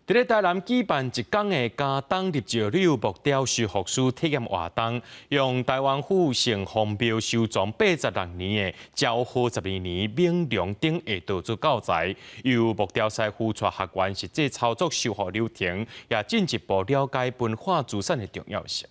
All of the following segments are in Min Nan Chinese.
佇咧台南舉辦一工的茄苳入石榴木雕修復師體驗活動，用台灣府城隍廟收藏86年的昭和12年明龍頂下刀做教材，由木雕師傅帶學員實際操作修復流程，也進一步了解文化資產的重要性。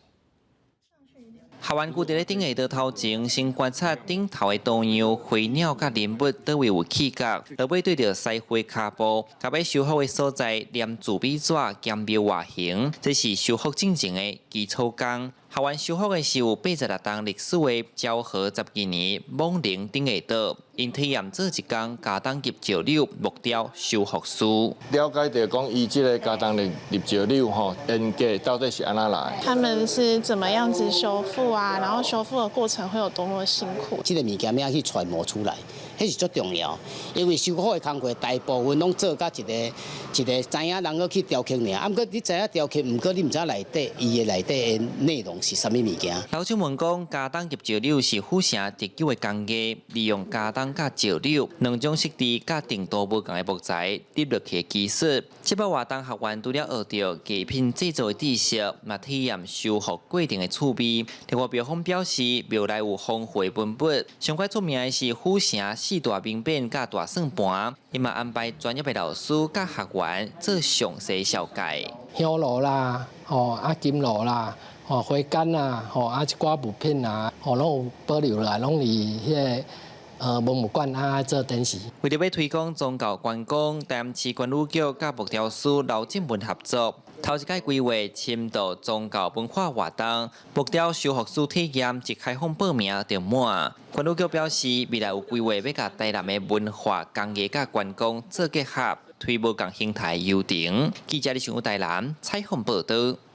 學員佇咧頂下刀頭前，先觀察頂頭的圖樣、花鳥佮人物佗位有起角，落尾對著師傅跤步，共欲修復的所在黏自美紙兼描外形，這是修復進前的基礎工。學員修復的是有86冬歷史的昭和12年莽靈頂下刀，𪜶體驗做一工茄苳入石榴木雕修復師。了解著講，伊這个茄苳入石榴吼，沿革到底是按怎來？他們是怎麼樣子修復啊？然後修復的過程會有多麼辛苦？這个物件欲去揣摩出來，彼是足重要。因為修復的工課大部分攏做甲一个一个知影人閣去雕刻爾，啊，毋過你知影雕刻，毋過你毋知內底伊的內底的內容是啥物物件。老師們講，茄苳入石榴是府城特有的工藝，利用茄苳佮石榴兩種質地佮程度無仝的木材疊落去的技術。這擺活動學員除了學著藝品製作的知識，嘛體驗修復過程的趣味。另外，廟方表示，廟內有豐富的文物，上較出名的是府城四大名匾佮大算盤，伊嘛安排專業的老師佮學員做詳細紹介。香爐啦，吼啊金爐啦，吼花缶啊，吼啊一寡物品啊，吼攏有保留落來，攏佇彼个文物館啊做展示。為著欲推廣宗教觀光，台南市觀旅局佮木雕師劉進文合作，頭一擺規劃深度宗教文化活動，木雕修復師體驗一開放報名就滿。觀旅局表示，未來有規劃欲共台南的文化工藝佮觀光做結合，推無仝形態遊程。記者李尚台南採訪報導。